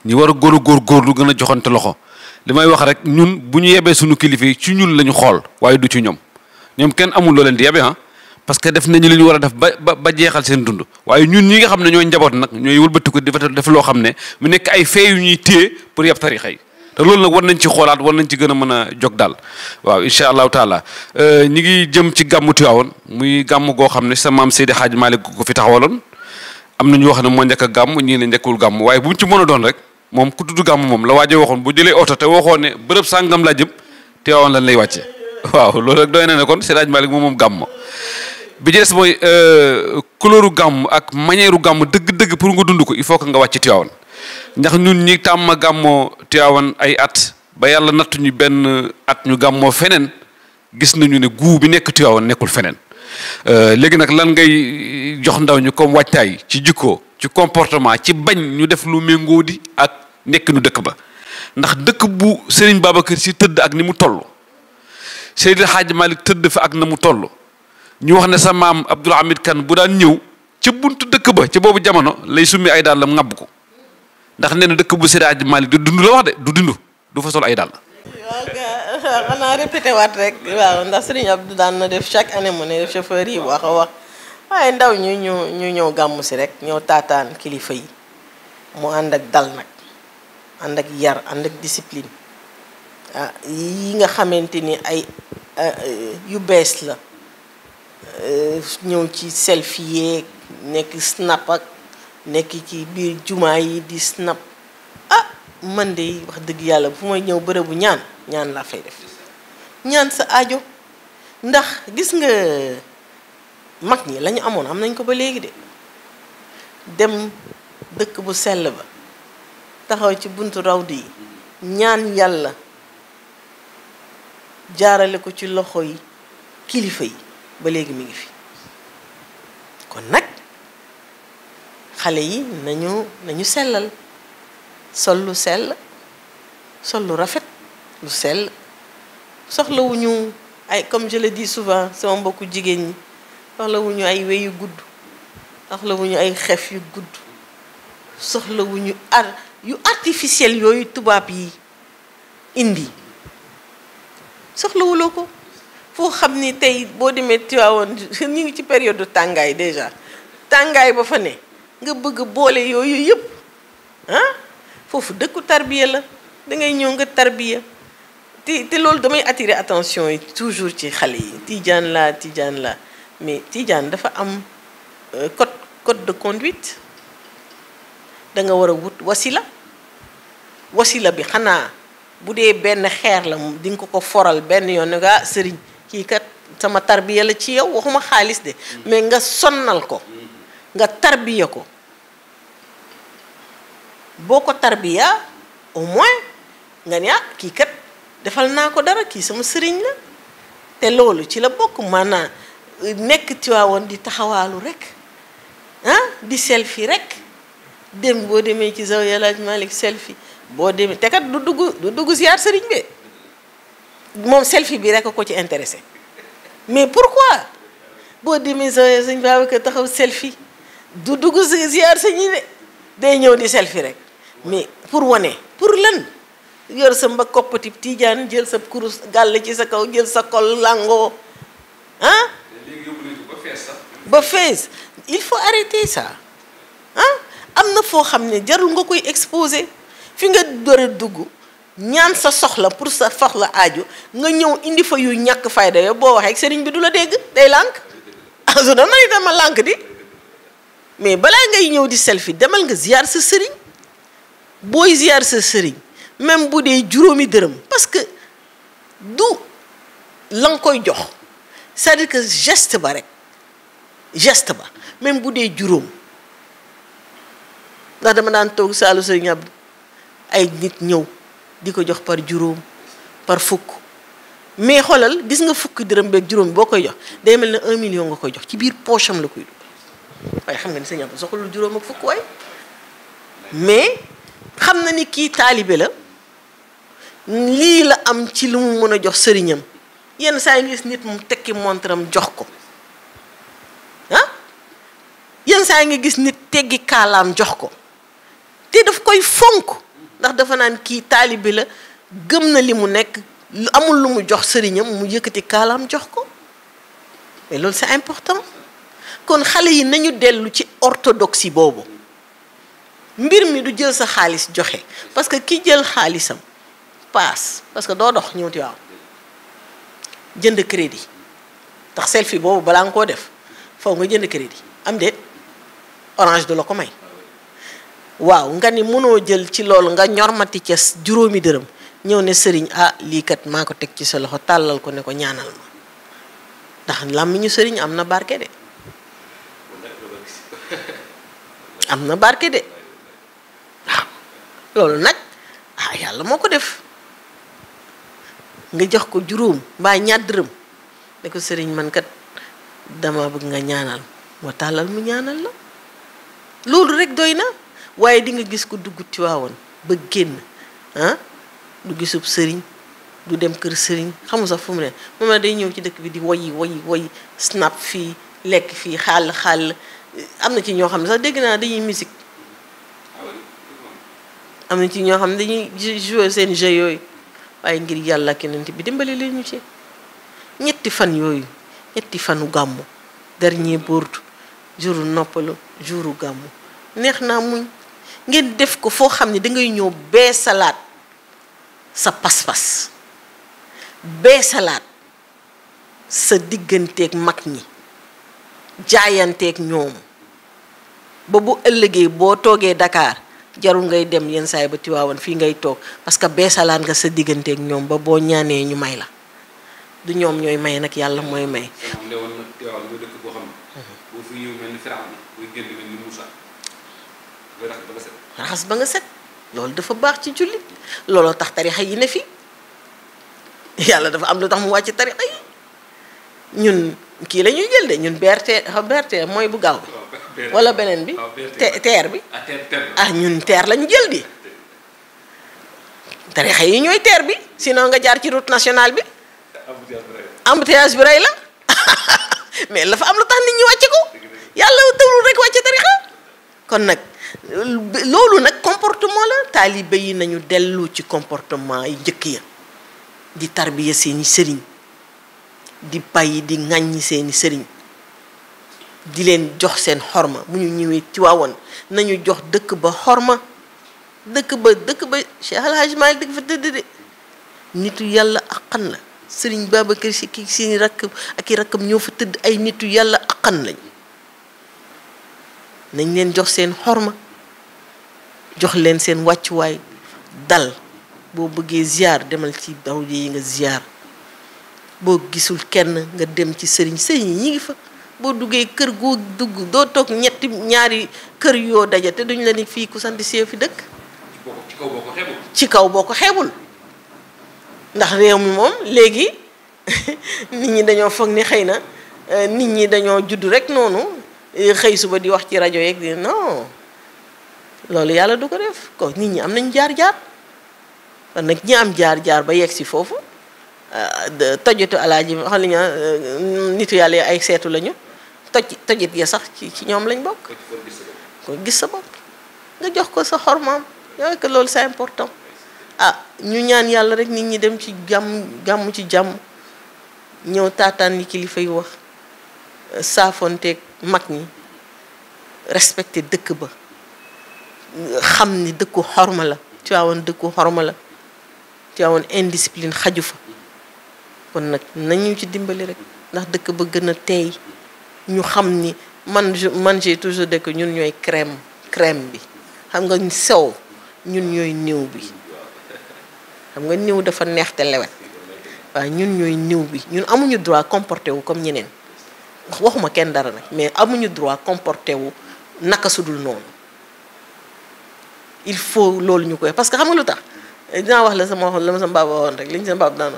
ñi war a góorgóorlu gën a joxante loxo li may wax rek ñun bu ñu yebee suñu kilifa yi ci ñun la ñu xool waaye du ci ñoom kenn amul loo leen di yebe parce que def nañu li ñu war a def ba jeexal seen dund waaye ñun ñi nga xam ne ñooy njaboot nag ñooy wëlbatiku di def loo xam ne mu nekk ay fee yu ñuy téye pour yeb tarixa yi te loolu nag war nañ ci xoolaat war nañ ci gën a mën a jóg daal waaw incha allahu taala ñi ngi jëm ci gàmmu Tiwaawoon muy gàmm goo xam ne sa maam Seydi Hadj Malick ko fi taxawaloon am na ñu wax ne moo njëkk a gàmm ñii ne njëkkul gàmm waaye bu mu ci mën a doon rek moom ku tudd gàmm moom la waajo waxoon bu jëlee oto te waxoon ne bërëb sàngam laa jëm Tiwaawoon lan lay wàcce waaw loolu rek doy na ne kon Seydi Hadj Malick moom gàmm bi ci des mooy couleur gàmm ak manière gàmm dëgg-dëgg pour nga dund ko il faut que nga wàcc Tiwaawoon ndax ñun ñi tàmm gàmmoo Tiwaawan ay at ba yàlla nattuñu benn at ñu gàmmoo feneen gis nañu ne guu bi nekk Tiwaawan nekkul feneen léegi nag lan ngay jox ndaw ñu comme waajtaay ci jikko ci comportement ci bañ ñu def lu méngoo di ak nekk nu dëkk ba ndax dëkk bu Serigne Babacar Sy tëdd ak ni mu toll Seydi Hadj Malick tëdd fa ak na mu toll ñu wax ne sa maam Abdoul Hamid Kane bu daan ñëw ca buntu dëkk ba ca boobu jamono lay summi ay dàllam ŋàbb ko ndax nee na dëkk bu Seydi Hadji Malick du dund la wax de du dund du fa sol ay dàll. waaw xanaa répété waat rek waaw ndax Serigne Abdou daan na def chaque année mu ne chauffeur yi wax a wax waaye ndaw ñu ñëw gàmmu si rek ñëw taataan kilifa yi mu ànd ak dal nag ànd ak yar ànd ak discipline yi nga xamante ni ay yu bees la ñëw ci selfie yeeg nekk snap ak nekk ci biir jumaa yi di snap man de wax dëgg yàlla fu may ñëw bërëbu ñaan laa fay def ñaan sa aajo ndax gis nga mag ñi lañu amoon am nañ ko ba léegi de dem dëkk bu sell ba taxaw ci buntu rawdu yi ñaan yàlla jaarale ko ci loxo yi kilifa yi ba léegi mi ngi fi kon nag xale yi nañu sellal sol lu sell sol lu rafet lu sell soxlawuñu ay comme je le dis souvent sama mbokku jigéen ñi soxlawuñu ay we yu gudd soxlawuñu ay xef yu gudd soxlawuñu yu artificiel yooyu tubaab yi indi soxlawuloo ko foo xam ni tey boo demee Tiwaawoon ñu ngi ci période de tàngaay déjà tàngaay ba fa ne nga bëgg boole yooyu yëpp foofu dëkku tarbiya la dangay ñëw nga tarbiya te loolu damay attirer attention yi toujours ci xale yi tijaan la mais tijaan dafa am code de conduite da nga war a wut wasila bi xanaa bu dee benn xeer la di nga ko foral benn yoon ne nga sëriñ kii kat sama tarbiya la ci yow waxuma xaalis de mais nga sonnal ko nga tarbiya ko boo ko tarbiya au moins nga ne kii kat defal naa ko dara kii sama sëriñ la te loolu ci la bokk maanaam nekk Tiwaawoon di taxawaalu rek di selfie rek dem boo demee ci Zawiya El Hadj Malick selfie boo demee te kat du dugg ziyaar sëriñ bi moom selfie bi rek ko ci intéressé mais pourquoi boo demee Zawiya sëñ Babacar taxaw selfie du dugg ziyaar sëñ yi de day ñëw di selfie rek mais pour wane pour lan yor sa mba koppati tijaan jël sa kurus gàll ci sa kaw jël sa kol langoo ba fees il faut arrêter ça am na foo xam ne jarul nga koy exposer fi nga dore dugg ñaan sa soxla pour sa soxla aajo nga ñëw indi fa yu ñàkk fayda yo boo waxee sëriñ bi du la dégg day lànk asu dama itama lànk di mais balaa ngay ñëw di selfie demal nga ziyaar sa sëriñ booy ziyaar sa sëriñ même bu dee juróomi dërëm parce que du la nga koy jox c'est-à-dire que geste ba même bu dee juróom ndax dama daan toog saalu sëriñ Abdou ay nit ñëw di ko jox par juróom par fukk mais xoolal gis nga fukki dërëm beeg juróom boo koy jox day mel ne 1 million nga koy jox ci biir poche am la koy dugg waaye xam nga ni sëriñ Abdou soxlul juróom ak fukk waay mais xam na ni kii taalibe la lii la am ci lu mu mën a jox sëriñam yenn saa yi gis nit mu tekki montram jox ko yenn saa yi nga gis nit teggi kaalaam jox ko te daf koy fonk ndax dafa naan kii taalibe la gëm na li mu nekk amul lu mu jox sëriñam mu yëkkati kaalaam jox ko mais loolu c'est important kon xale yi nañu dellu ci orthodoxie boobu mbir mi du jël sa xaalis joxe parce que ki jël xaalisam paas parce que doo dox ñëw Tiwaawan jënd crédit tax selfie boobu balaa nga koo def faw nga jënd crédit am déet orange du la ko may waaw nga ni mënoo jël ci loolu nga ñormati ca juróomi dërëm ñëw ne sëriñ lii kat maa ko teg ci sa loxo tàllal ko ne ko ñaanal ma ndax làmmiñu sëriñ am na barke de am na barke de waaw loolu nag yàlla moo ko def nga jox ko juróom mbaa ñaar dërëm ne ko sëriñ man kat dama bëgg nga ñaanal moo tàllal mu ñaanal la loolu rek doy na waaye di nga gis ko dugg Tiwaawan ba génn du gisub sëriñ du dem kër sëriñ xamu sax fu mu ne moom la day ñëw ci dëkk bi di woy snap fii lekk fii xàll am na ci ñoo xam ne sax dégg naa dañuy musique am na ci ñoo xam ne dañuy jouer seen jeu yooyu waaye ngir yàlla ak yonent bi dimbali leen ñu ci ñetti fan yooyu ñetti fanu gàmmu dernier bourdu jouru noppalu jouru gàmmu neex naa muñ ngeen def ko foo xam ne dangay ñëw bee salaat sa pas-pas bee salaat sa digganteeg mag ñi jaayanteeg ñoom ba bu ëllëgee boo toogee Dakar jarul ngay dem yenn saay ba Tiwaawan fii ngay toog parce que bee salaat nga sa digganteeg ñoom ba boo ñaanee ñu may la du ñoom ñooy may nag yàlla mooy may. raxas ba nga set loolu dafa baax ci jullit looloo tax tarixa yi ne fi yàlla dafa am lu tax mu wàcc tarixa yi ñun kii la ñuy jël de ñun BRT mooy bu gaaw bi wala beneen bi teer bi ñun teer lañu jël di tarixa yi ñooy teer bi sinon nga jaar ci route nationale bi embouteillage bi rey la mais dafa am lu tax nit ñi wàcce ko yàlla tawul rek wàcce tarixa kon nag loolu nag comportement la taalibe yi nañu dellu ci comportement yi njëkk ya di tarbiya seeni sëriñ di bàyyi di ŋàññi seeni sëriñ di leen jox seen xorma bu ñu ñëwee Tiwaawan nañu jox dëkk ba xorma dëkk ba Cheikh El Hadj Malick dëkk fa tëdd de nitu yàlla aqan la sëriñ Babacar Si kii seeni rakk ak i rakkam ñoo fa tëdd ay nitu yàlla aqan lañ nañ leen jox seen xorma jox leen seen wàccuwaay dal boo bëggee ziar demal ci dawje yi nga ziar boo gisul kenn nga dem ci sëriñ yi ñi ngi fa boo duggee kër goo dugg doo toog ñaari kër yoo daja te duñ la ni fii ku sant si fi dëkk ci kaw boo ko xeebul ndax réew mi moom léegi nit ñi dañoo foog ni xëy na nit ñi dañoo judd rek noonu xëy suba di wax ci rajo yeeg di non loolu yàlla du ko def ko nit ñi am nañ jaar-jaar kon nag ñi am jaar-jaar ba yegg si foofu tojitu alaaji xam li nga nitu yàlla ay seetu lañu tojit ya sax ci ñoom lañ bokk ko gis sa bopp nga jox ko sa xormaam yow que loolu c'est important ñu ñaan yàlla rek nit ñi dem ci gàmm ci jàmm ñëw taataan li kilifa yi wax saafonteeg mag ñi respecté dëkk ba xam ni dëkku xorma la Tiwaawan dëkku xorma la Tiwaawan indiscipline xaju fa kon nag nañu ci dimbali rek ndax dëkk ba gën a teey ñu xam ni man j'ai toujours dit que ñun ñooy crème bi xam nga sew ñun ñooy niw bi xam nga niw dafa neex te lewet waaye ñun ñooy niw bi ñun amuñu droit comporté wu comme ñeneen waxuma kenn dara nag mais amuñu droit comporté wu naka sudul noonu il faut loolu ñu koy parce que xam nga lu tax dinaa wax la sama baaba waxoon rek li ñu sama baaba daan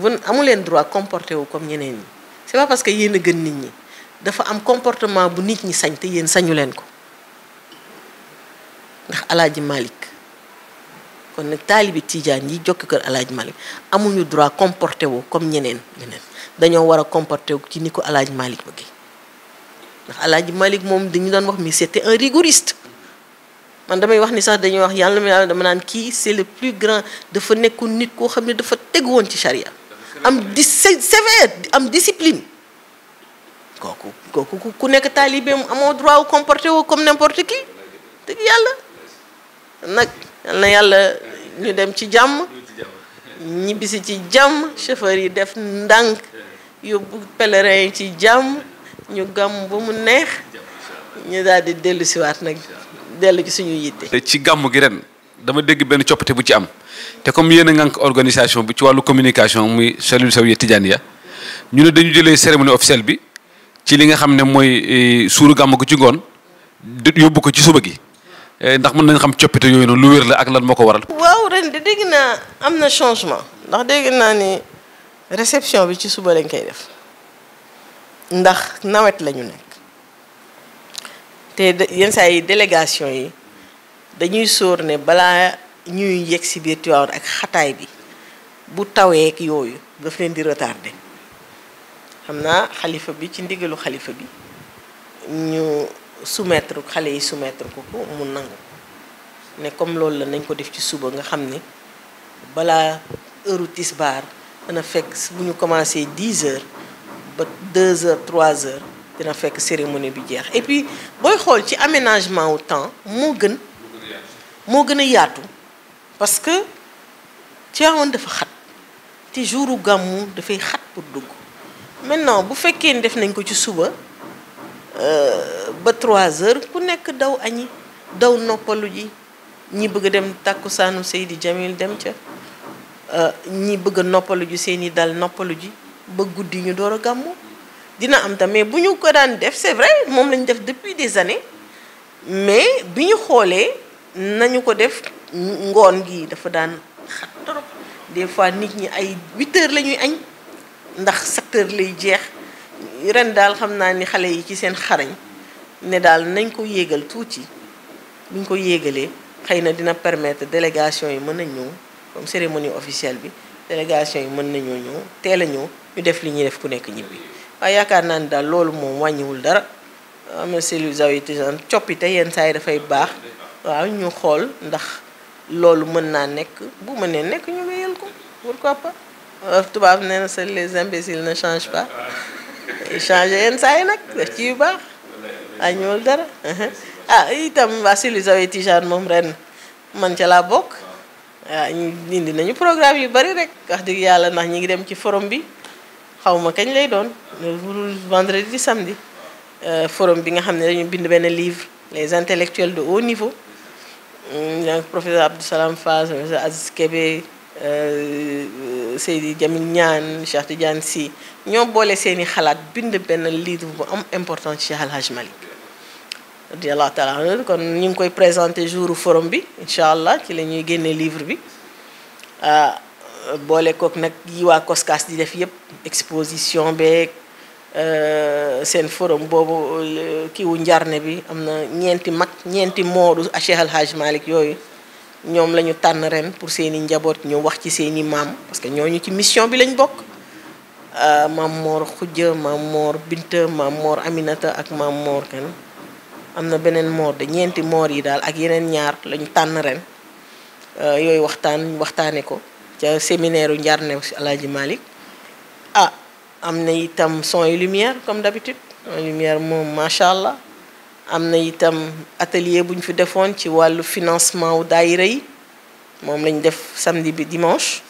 wax amu leen droit comporté wu comme ñeneen ñi c'est pas parce que yéen a gën nit ñi dafa am comportement bu nit ñi sañ te yéen sañu leen ko ndax alaaji Malick kon nag taalibi Tijaan yi jokki kër alaaji Malick amuñu droit comporté wu comme ñeneen dañoo war a comporté wu ci ni ko alaaji Malick bëgg ndax alaaji Malick moom dañu doon wax mi c'était un rigoriste man damay wax ni sax dañuy wax yàlla dama naan kii c'est le plus grand dafa nekkoon nit koo xam ne dafa tegu woon ci charia am sévère am discipline kooku ku nekk taalibeem amoo droit wu comporté woo comme n'importe qui dëgg yàlla nag yal na yàlla ñu dem ci jàmm ñibbisi ci jàmm chauffeur yi def ndànk yóbbu pèlerin yi ci jàmm ñu gàmm ba mu neex ñu daal di dellu siwaat nag dellu ci suñu yitte. ci gàmm gi ren dama dégg benn coppite bu ci am te comme yéen a ngànk organisation bi ci wàllu communication muy cellule Zawiya Tidianiya ñu ne dañu jëlee cérémonie officielle bi ci li nga xam ne mooy suuru gàmm gu ci ngoon yóbbu ko ci suba gi ndax mën nañ xam coppite yooyu noonu lu wér la ak lan moo ko waral. waaw ren de dégg naa am na changement ndax dégg naa ni réception bi ci suba lañ koy def ndax nawet la ñu nekk te yenn saa yi délégation yi dañuy sóor ne balaa ñuy yegg si biir Tivaouane ak xataay bi bu tawee ak yooyu daf leen di retardé xam naa xalifa bi ci ndigalu xalifa bi ñu soumettre xale yi soumettre ko mu nangu ne comme loolu la nañ ko def ci suba nga xam ne balaa heure tisbaar dana fekk bu ñu commencé 10 heures ba 2 heures 3 heures dina fekk cérémonie bi jeex et puis booy xool ci aménagement wu temps moo gën a yaatu parce que Tivaouane dafa xat te jouru gàmmu dafay xat pour dugg maintenant bu fekkee ni def nañ ko ci suba ba 3 heures ku nekk daw añi daw noppalu ji ñi bëgg a dem tàkkusaanu Seydi Jamil dem ca ñi bëgg a noppalu ji seeni dal noppalu ji ba guddi ñu door a gàmmu dina am tamit bu ñu ko daan def c'est vrai moom lañu def depuis des années mais bi ñu xoolee nañu ko def ngoon gi dafa daan xat trop des fois nit ñi ay 8 heures la ñuy añ ndax 7 heures lay jeex ren daal xam naa ni xale yi ci seen xarañ ne daal nañ ko yéegal tuuti buñ ko yéegalee xëy na dina permettre délégation yi mën na ñëw comme cérémonie officielle bi délégation yi mën nañoo ñëw teel a ñëw ñu def li ñuy def ku nekk ñibbi waaye yaakaar naa ni daal loolu moom wàññiwul dara am na cellule Zawiya Tidiane coppite yenn saa yi dafay baax waaw ñu xool ndax loolu mën naa nekk bu mënee nekk ñu wéyal ko pourquoi pas tubaab nee na seuls les imbéciles ne changent pas changer yenn saa yi nag def ci yu baax wàññiwul dara itam waa cellule Zawiya Tidiane moom ren man ca laa bokk waaw ñu indi nañu programme yu bari rek wax dëgg yàlla ndax ñi ngi dem ci forum bi xawma kañ lay doon vendredi samedi forum bi nga xam ne dañu bind benn livre les intellectuels de haut niveau donc professeur Abdou Salam Fall professeur Aziz Kébé Seydi Jamil Niane Cheikh Tidiane Sy ñoo boole seeni xalaat bind benn livre bu am important ci Cheikh Al Hadj Malick radiyallahu taala kon ñu ngi koy présenté jouru forum bi incha allah ci la ñuy génne livre bi boole kook nag yi waa COSCAS di def yëpp exposition beeg seen forum boobu kiiwu njarne bi am na ñeenti moodu Cheikh Al Hadj Malick yooyu ñoom la ñu tànn ren pour seeni njaboot ñu wax ci seeni maam parce que ñooñu ci mission bi lañ bokk maam Mor Khoudia maam Mor Binta maam Mor Aminata ak maam Mor kan am na beneen moor de ñeenti moor yi daal ak yeneen ñaar lañu tànn ren yooyu waxtaane ko ca séminaire u njarne Alaaji Malick am na itam son et lumière comme d'habitude son et lumière moom macha allah am na itam atelier bu ñu fi defoon ci wàllu financement wu daayira yi moom lañ def samedi bi dimanche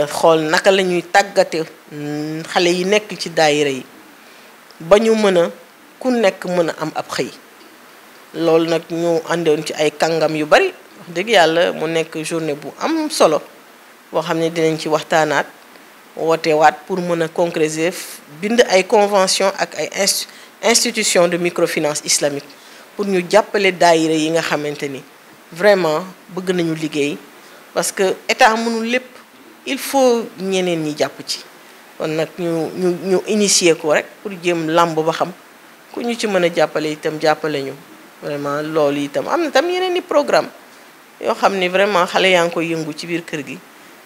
xool naka la ñuy tàggate xale yi nekk ci daayira yi ba ñu mën a ku nekk mën a am ab xëy loolu nag ñu àndoon ci ay kàngam yu bari wax dëgg yàlla mu nekk journée bu am solo boo xam ne dinañ ci waxtaanaat woote waat pour mën a concrétiser bind ay convention ak ay institution de microfinance islamique pour ñu jàppale daayira yi nga xamante ni vraiment bëgg nañu liggéey parce que état mënul lépp il faut ñeneen ñi jàpp ci kon nag ñu initier ko rek pour jéem làmb ba xam ku ñu ci mën a jàppale itam jàppale ñu vraiment loolu itam am na tam yeneen i programme yoo xam ni vraiment xale yaa ngi koy yëngu ci biir kër gi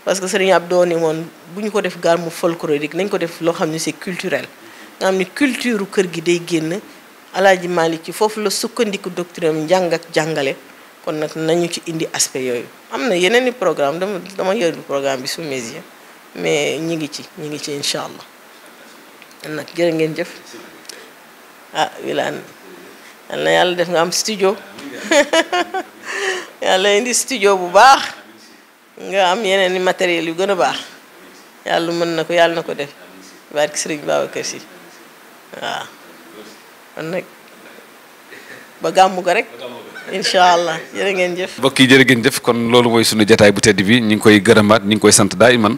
parce que Serigne Abdou ni woon bu ñu ko def gàmmu folklorique nañ ko def loo xam ne c'est culturel nga xam ni culture kër gi day génn Alaaji Malick ci foofu la sukkandiku doctrine njàng ak jàngale kon nag nañu ci indi aspect yooyu. am na yeneen i programme dama yor programme bi sous mes yeux mais ñi ngi ci incha allah nag jërë ngeen jëf. ah Wilane yal na yàlla def nga am studio yàlla indi studio bu baax nga am yeneen i matériel yu gën a baax yàlla mën na ko yàlla na ko def barke Sëriñ Babacar Si waaw kon nag ba gàmmu ko rek incha allah jërë ngeen jëf. mbokk yi jërë ngeen jëf kon loolu mooy sunu jataay bu tedd bi ñu ngi koy gërëmaat ñu ngi koy sant daay man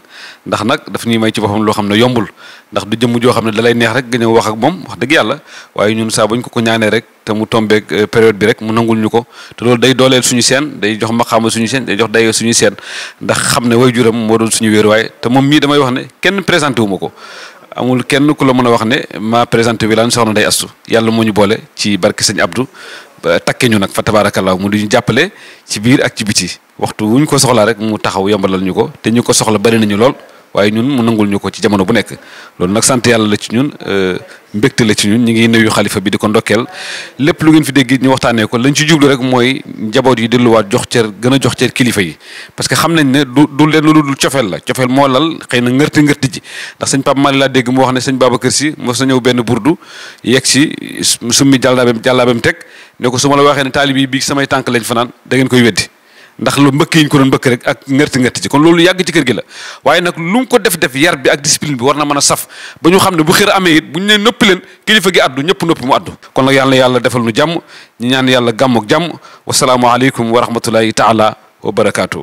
ndax nag daf ñuy may ci boppam loo xam ne yombul ndax du jëmm joo xam ne da lay neex rek nga ñëw wax ak moom wax dëgg yàlla waaye ñun saa buñ ko ñaanee rek te mu tombeeg période bi rek mu nangul ñu ko te loolu day dooleel suñu seen day jox maqaama suñu seen day jox dayoo suñu seen ndax xam ne way juram moo doon suñu wéeruwaay te moom mii damay wax ne kenn présenté wu ma ko amul kenn ku la mën a wax ne maa présenté Wilane soxna Ndeye Astou yàlla moo ñu boole ci barke sëñ Abdou takke ñu nag fa tabaarakallaa mu di ñu jàppale ci biir ak ci biti waxtu wuñ ko soxlaa rek mu taxaw yombalal ñu ko te ñu ko soxla bari nañu lool waaye ñun mu nangul ñu ko ci jamono bu nekk loolu nag sant yàlla la ci ñun mbégte la ci ñun ñu ngi nuyu xalifa bi di ko ndokkeel lépp lu ngeen fi dégg ñu waxtaanee ko lañ ci jublu rek mooy njaboot yi delluwaat jox cër gën a jox cër kilifa yi parce que xam nañ ne du leen lu dul cofeel la cofeel moo lal xëy na ngërti ji ndax sëñ Pape Malick laa dégg mu wax ne sëñ Babacar Si mos na ñëw benn burdu yegg si summi jàllaabeem teg ne ko su ma la waxee ne taalib yi bii samay tànk lañ fanaan da ngeen koy weddi ndax lu mbëkk yi ñu ko doon mbëkk rek ak ngërti ji kon loolu yàgg ci kër gi la waaye nag lu mu ko def yar bi ak discipline bi war na mën a saf ba ñu xam ne bu xër amee it bu ñu ne noppi leen kilifa gi addu ñëpp noppi mu addu kon nag yàlla defal nu jàmm ñu ñaan yàlla gàmm ak jàmm wasalaamu aleykum wa rahmatullahi taala wa barakaatu.